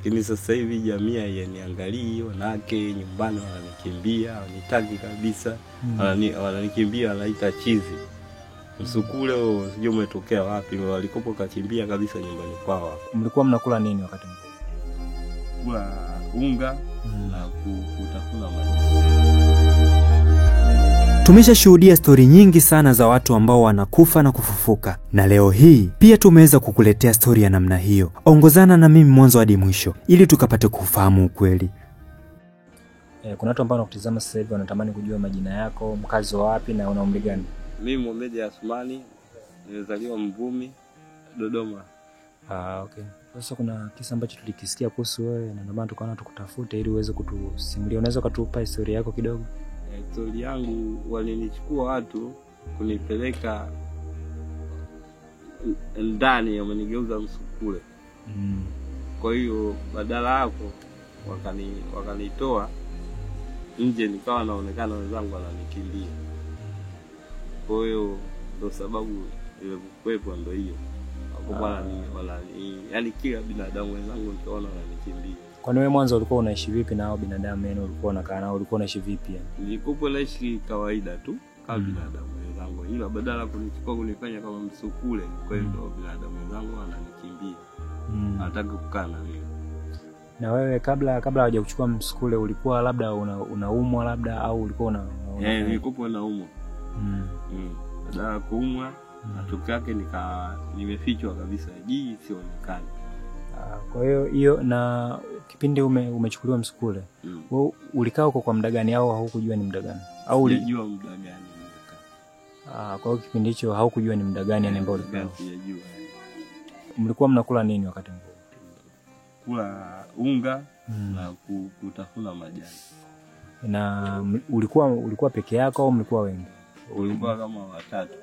Lakini sasa hivi jamii hainiangalii, wanawake nyumbani wananikimbia, wanitaki kabisa. Wananikimbia, wanaita chizi. Msukule sijui umetokea wapi, walikopo kakimbia kabisa nyumbani kwao. Mlikuwa mnakula nini wakati huo? Kula unga na kutafuna maji. Tumeshashuhudia stori nyingi sana za watu ambao wanakufa na kufufuka, na leo hii pia tumeweza kukuletea stori ya namna hiyo. Ongozana na mimi mwanzo hadi mwisho ili tukapate kufahamu ukweli. Kuna watu ambao wanakutazama sasa hivi wanatamani kujua majina yako, mkazi wa wapi na una umri gani? Mimi Mohamed Asmani, nimezaliwa Mvumi, Dodoma. Okay. Sasa kuna kisa ambacho tulikisikia kuhusu wewe na ndio maana tukaona tukutafute ili uweze kutusimulia. Unaweza kutupa historia yako kidogo? Historia yangu, walinichukua watu kunipeleka ndani, wamenigeuza msukule. Kwa hiyo badala hapo wakanitoa nje, nikawa naonekana wenzangu wananikimbia. Kwa hiyo ndo sababu ilikuwepo, ndo hiyo. Yaani kila binadamu wenzangu nikaona wananikimbia. Kwani wewe mwanzo ulikuwa unaishi vipi na hao binadamu? Yani ulikuwa unakaa nao, ulikuwa unaishi vipi yani? Nilikuwa naishi kawaida tu kama binadamu wenzangu, ila badala kunichukua kunifanya kama msukule, kwa hiyo ndio binadamu wenzangu wananikimbia. Hataki kukaa na mimi. Na wewe kabla hawajakuchukua msukule ulikuwa labda unaumwa labda au ulikuwa una nilikuwa naumwa. Badala kuumwa matokeo yake nimefichwa kabisa, jiji sionekani. Kwa hiyo hiyo, na kipindi umechukuliwa msukule, wewe ulikaa huko kwa muda gani au haukujua ni muda gani? Au ulijua muda gani nilikaa? Kwa hiyo kipindi hicho haukujua ni muda gani yani ambao ulikaa? Sijajua. Mlikuwa mnakula nini wakati huo? Kula unga na kutafuna majani. Na ulikuwa peke yako au mlikuwa wengi? Ulikuwa kama watatu.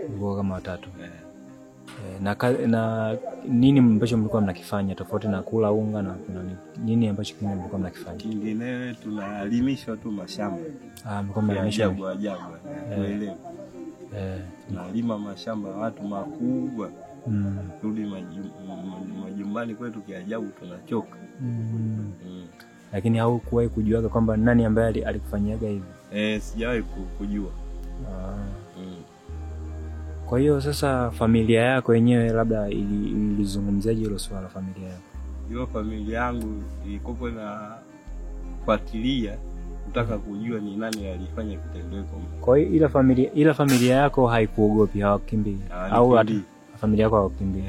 Ulikuwa kama watatu. Na nini ambacho mlikuwa mnakifanya tofauti na kula unga na kuna nini ambacho kingine mlikuwa mnakifanya? Kinginewe tunalimishwa tu mashamba. Mlikuwa mnalimishwa ajabu ajabu. Tuelewe. Tunalima mashamba watu makubwa. Rudi majumbani kwetu kiajabu tunachoka. Lakini haukuwahi kujuaga kwamba nani ambaye alikufanyaga hivi? Sijawahi kujua. Kwa hiyo sasa familia yako yenyewe labda ilizungumziaje hilo swala familia yako? Hiyo familia yangu ilikopo na fuatilia kutaka kujua ni nani alifanya kitendo hicho. Kwa hiyo ila familia yako haikuogopi, hawakimbii au familia yako hawakimbii?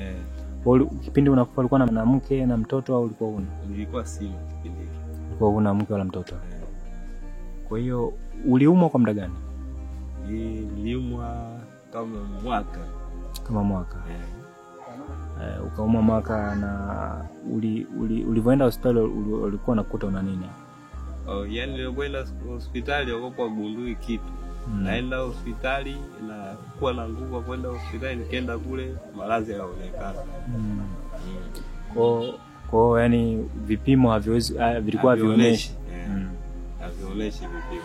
Kwa kipindi unakufa ulikuwa na mke na mtoto au ulikuwa huna? Nilikuwa sina kipindi hicho. Ulikuwa huna mke wala mtoto. Kwa hiyo uliumwa kwa muda gani? Niliumwa kama mwaka. Kama mwaka. Ukaumwa mwaka na ulivyoenda hospitali ulikuwa unakuta una nini? Yani nilipoenda hospitali walikuwa gundui kitu. Naenda hospitali na kuwa na nguvu kwenda hospitali, nikaenda kule maradhi hayaonekana. Kwa yani vipimo haviwezi vilikuwa havionyeshi. Havionyeshi vipimo.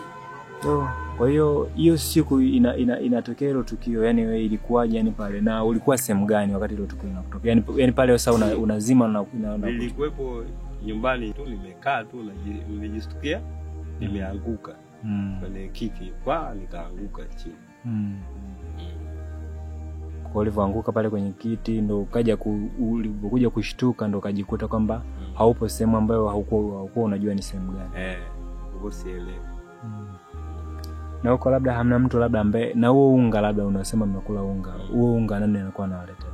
Kwa hiyo hiyo siku inatokea hilo tukio, yani wewe ilikuwaje yani pale na ulikuwa sehemu gani wakati hilo tukio linatokea? Yani pale sasa unazima na nilikuwepo nyumbani tu, nimekaa tu nimejistukia nimeanguka kwenye kiti kwa nikaanguka chini. Kwa ulivyoanguka pale kwenye kiti ndo ukaja ulipokuja kushtuka ndo ukajikuta kwamba haupo sehemu ambayo haukuwa unajua ni sehemu gani. Huko sielewi. Na huko labda hamna mtu labda ambaye, na huo unga labda unasema mnakula unga. Huo unga nani anakuwa anawaletea?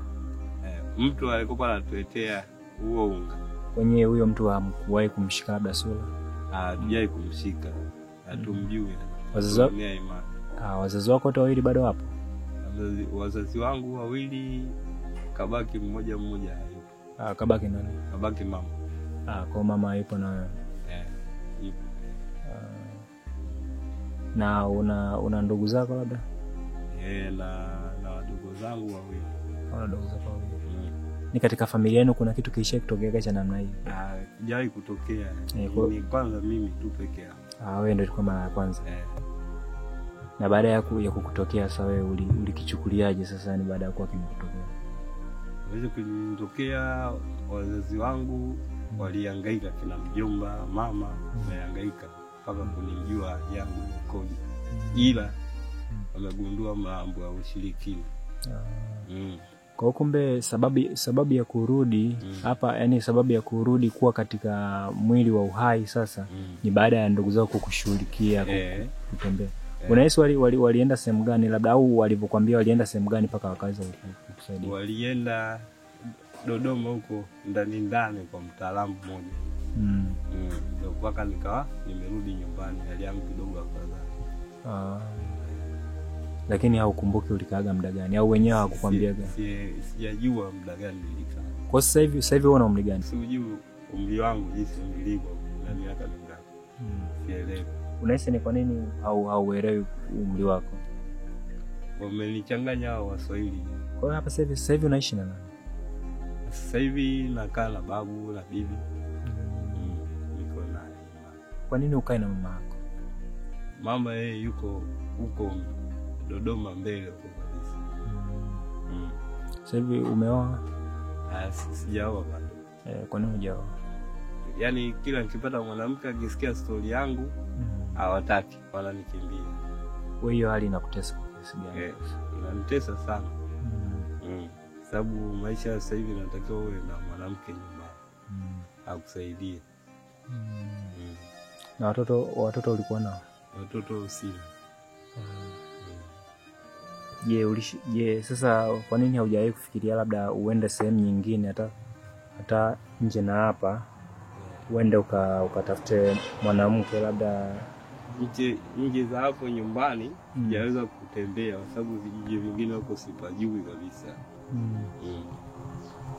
Mtu alikuwa anatuletea huo unga. Kwenye huyo mtu hamkuwahi kumshika labda sura? Hatujawahi kumshika. Hatumjui. Wazazi wako wote wawili bado wapo? Wazazi wangu wawili, kabaki mmoja hayupo. Kabaki nani? Kabaki mama. Kwa mama hayupo na wewe? Yupo. Na una ndugu zako labda? Na wadogo zangu wawili. Una ndugu zako wawili. Ni katika familia yenu kuna kitu kilisha kutokea cha namna hii? Sijawahi kutokea. Ni kwanza mimi tu peke yangu. Wewe ndio ilikuwa mara ya kwanza. Na baada ya kukutokea sasa wewe ulikichukuliaje sasa yani baada ya kuwa kimekutokea? Waweze kunitokea wazazi wangu Walihangaika kina mjomba, mama, wamehangaika mpaka kunijua yangu ikoje. Ila wamegundua mambo ya ushirikina. Kwa hiyo kumbe sababu ya kurudi hapa, yani sababu ya kurudi kuwa katika mwili wa uhai sasa ni baada ya ndugu zako kukushughulikia kutembea. Unahisi walienda sehemu gani labda, au walivyokuambia walienda sehemu gani mpaka wakaweza kukusaidia? Walienda Dodoma huko ndani ndani kwa mtaalamu mmoja. Ndio mpaka nikawa nimerudi nyumbani, hali yangu kidogo afadhali. Lakini haukumbuki ulikaaga muda gani au wenyewe hawakukwambiaga? Sijajua muda gani nilikaa. Kwa sasa hivi wewe una umri gani? Sijui umri wangu jinsi nilivyo na miaka mingapi. Sielewi. Unahisi ni kwa nini hauelewi umri wako? Wamenichanganya hao Waswahili. Kwa hiyo hapa sasa hivi unaishi na nani? Sasa hivi nakaa na babu na bibi. Niko naye. Kwa nini ukae na mama yako? Mama yeye yuko huko Dodoma mbele huko kabisa. Sasa hivi umeoa? Sijaoa bado. Kwa nini hujaoa? Yaani kila nikipata mwanamke akisikia story yangu hawataki, wananikimbia. Wewe hiyo hali inakutesa kwa kiasi gani? Inanitesa sana. Sababu maisha sasa hivi natakiwa uwe na mwanamke nyumbani akusaidie. Na watoto ulikuwa nao? Watoto sina. Je, sasa kwa nini haujawahi kufikiria labda uende sehemu nyingine hata nje na hapa, uende ukatafute mwanamke labda nje za hapo nyumbani? Sijaweza kutembea kwa sababu vijiji vingine huko sipajui kabisa.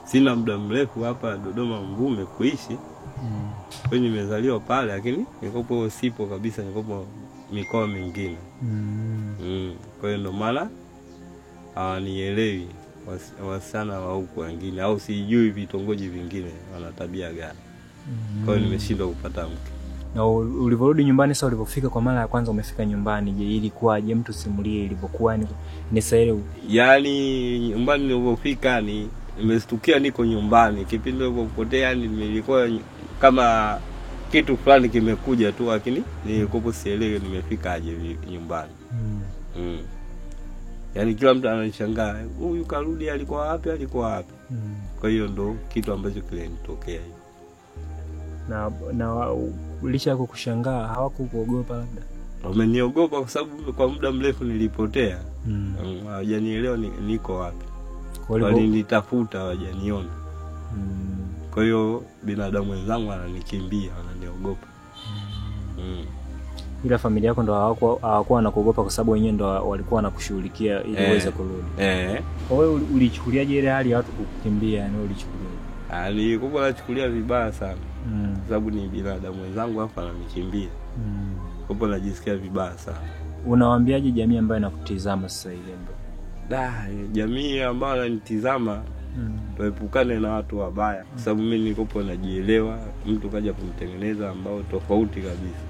Sina muda mrefu hapa Dodoma Mvume kuishi. Kwa hiyo nimezaliwa pale, lakini nikopo sipo kabisa, nikopo mikoa mingine. Kwa hiyo ndo maana hawanielewi wasichana wa huku wengine, au sijui vitongoji vingine wana tabia gani. Kwa hiyo nimeshindwa kupata mke. Na ulivyorudi nyumbani sasa, ulipofika kwa mara ya kwanza umefika nyumbani, je, ilikuwaje? Mtu simulie ilivyokuwa. Ni sasa ile yaani nyumbani nilipofika ni nimestukia niko nyumbani. Kipindi nilipopotea nilikuwa kama kitu fulani kimekuja tu, lakini nilikopo sielewi nimefika aje nyumbani. Yaani kila mtu ananishangaa, huyu karudi alikuwa wapi, alikuwa wapi? Kwa hiyo ndo kitu ambacho kilinitokea hiyo. Na licha ya kukushangaa hawakukuogopa labda? Wameniogopa kwa sababu kwa muda mrefu nilipotea. Hawajanielewa niko wapi. Walinitafuta hawajaniona. Kwa hiyo binadamu wenzangu wananikimbia, wananiogopa. Ila familia yako ndo hawakuwa wanakuogopa kwa sababu wenyewe ndo walikuwa wanakushughulikia ili uweze kurudi. Kwa hiyo ulichukuliaje ile hali ya watu kukukimbia? Yani ulichukuliaje? Nilikuwa nachukulia vibaya sana. Kwa sababu ni binadamu wenzangu hapa wananikimbia. Kwa hiyo najisikia vibaya sana. Unawaambiaje jamii ambayo inakutizama sasa hivi? Jamii ambayo inanitizama, tuepukane na watu wabaya. Kwa sababu mimi nilikopo najielewa, mtu kaja kumtengeneza ambao tofauti kabisa.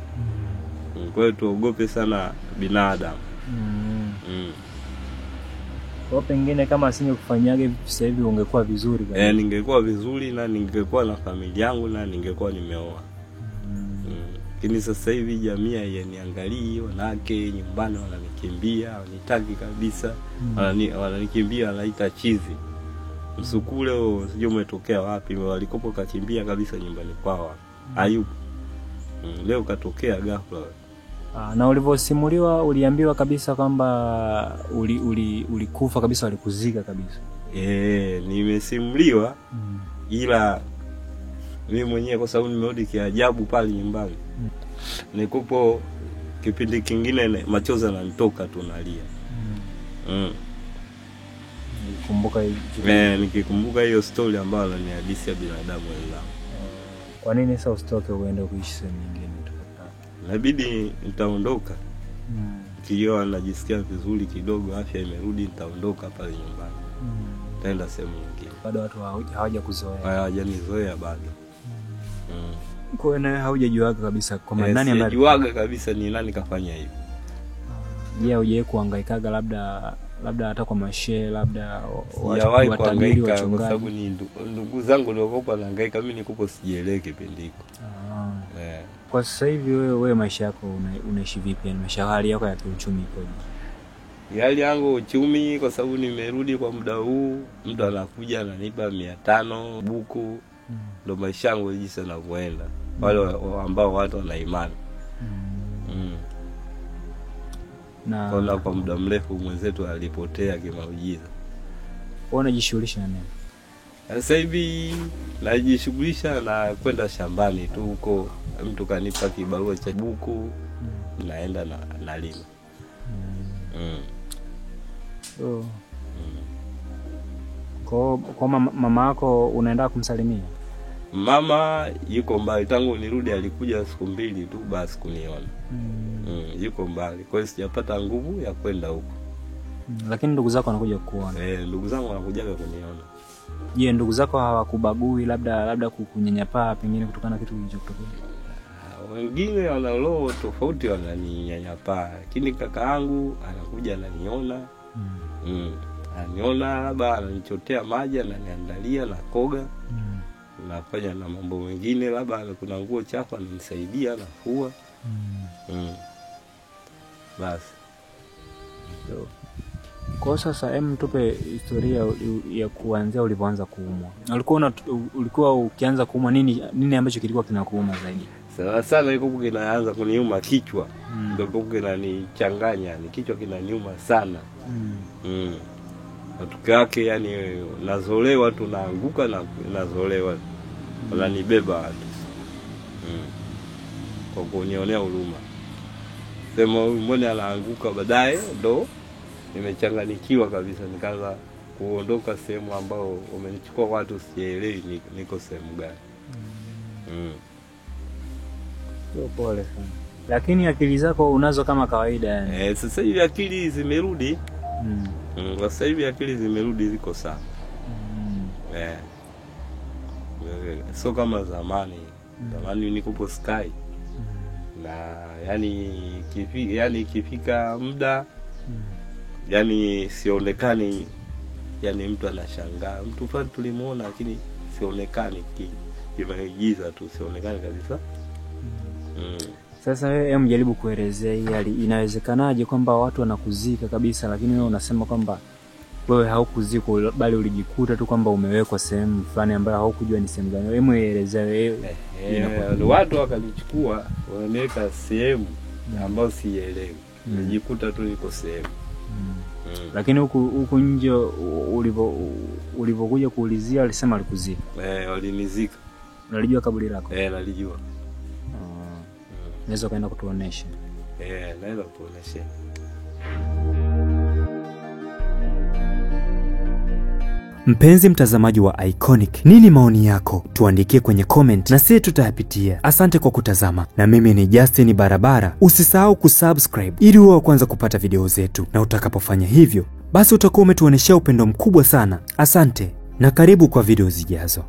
Kwa hiyo tuogope sana binadamu. Kwa pengine kama asingekufanyaga sasa hivi ungekuwa vizuri kabisa. Ningekuwa vizuri na ningekuwa na familia yangu na ningekuwa nimeoa. Lakini sasa hivi jamii hainiangalii, wanawake nyumbani wananikimbia, hawanitaki kabisa. Wananikimbia, wanaita chizi. Msukule sijui umetokea wapi, walikopo kakimbia kabisa nyumbani kwao. Hayupo. Leo katokea ghafla. Na ulivyosimuliwa uliambiwa kabisa kwamba ulikufa kabisa, walikuzika kabisa? Nimesimuliwa ila mimi mwenyewe kwa sababu nimerudi kiajabu pale nyumbani. Nikupo kipindi kingine machozi yananitoka tu nalia. Nikikumbuka nikikumbuka hiyo story ambayo ananihadisia binadamu wenzangu. Kwa nini sasa usitoke uende kuishi sehemu nyingine? Inabidi nitaondoka. Kiwa najisikia vizuri kidogo, afya imerudi, nitaondoka pale nyumbani. Nitaenda sehemu nyingine. Bado watu hawajakuzoea. Hawajanizoea bado. Kwa hiyo haujajuaga kabisa kwamba nani ambaye sijajuaga kabisa ni nani kafanya hivi. Je, hujawahi kuhangaikaga labda labda hata kwa mashehe, labda sijawahi kuhangaika kwa sababu ni ndugu zangu ndio wako wanahangaika, mimi nikupo sijielewi kipindi hiko. Kwa sasa hivi wewe maisha yako unaishi vipi? Yaani maisha, hali yako ya kiuchumi ikoje? Hali yangu uchumi, kwa sababu nimerudi kwa muda huu, mtu anakuja ananipa 500 buku. Ndio maisha yangu jinsi yanavyoenda. Wale ambao watu wana imani. Na kwa muda mrefu mwenzetu alipotea kimaujiza. Wewe unajishughulisha na nini? Sasa hivi najishughulisha na kwenda shambani tu huko, mtu kanipa kibarua cha buku, naenda na nalima. Kwa mama yako unaenda kumsalimia? Mama yuko mbali, tangu nirudi alikuja siku 2 tu basi kuniona. Yuko mbali, kwa hiyo sijapata nguvu ya kwenda huko. Lakini ndugu zako wanakuja kukuona? Ndugu zangu wanakuja kuniona. Je, ndugu zako hawakubagui labda kukunyanyapaa pengine kutokana na kitu kilichotokea? Wengine wana roho tofauti wananinyanyapaa, lakini kaka yangu anakuja ananiona. Ananiona, labda ananichotea maji, ananiandalia na koga. Nafanya na mambo mengine, labda kuna nguo chafu ananisaidia nafua. Basi. Kwa sasa tupe historia ya kuanzia ulipoanza kuumwa. Ulikuwa ukianza kuumwa nini ambacho kilikuwa kinakuuma zaidi? Sana sana ilikuwa kinaanza kuniuma kichwa. Ndio ilikuwa kinanichanganya, ni kichwa kinaniuma sana. Matokeo yake yani nazolewa tu, naanguka na nazolewa. Wananibeba watu. Kwa kunionea huruma. Sema huyu mbona anaanguka, baadaye ndo nimechanganyikiwa kabisa, nikaanza kuondoka sehemu ambao wamenichukua watu sielewi niko sehemu gani. Pole sana. Lakini akili zako unazo kama kawaida yani? Sasa hivi akili zimerudi. Sasa hivi akili zimerudi ziko sawa. Sio kama zamani. Zamani nikupo sky. Na yani ikifika muda yani sionekani, yani mtu anashangaa, mtu fulani tulimuona lakini sionekani, kimeigiza tu, sionekani kabisa. Sasa wewe mjaribu kuelezea hii hali, inawezekanaje kwamba watu wanakuzika kabisa lakini wewe unasema kwamba wewe haukuzikwa bali ulijikuta tu kwamba umewekwa sehemu fulani ambayo haukujua ni sehemu gani? Hebu elezea wewe. Watu wakanichukua wananiweka sehemu ambayo sielewi. Nilijikuta tu niko sehemu. Lakini huku nje ulivyokuja kuulizia walisema alikuzika. Walinizika. Unalijua kaburi lako? Nalijua. Unaweza kaenda kutuonesha? Naweza kutuonesha. Mpenzi mtazamaji wa Iconic, nini maoni yako? Tuandikie kwenye comment na sisi tutayapitia. Asante kwa kutazama. Na mimi ni Justin Barabara. Usisahau kusubscribe ili uwe wa kwanza kupata video zetu. Na utakapofanya hivyo, basi utakuwa umetuoneshea upendo mkubwa sana. Asante na karibu kwa video zijazo.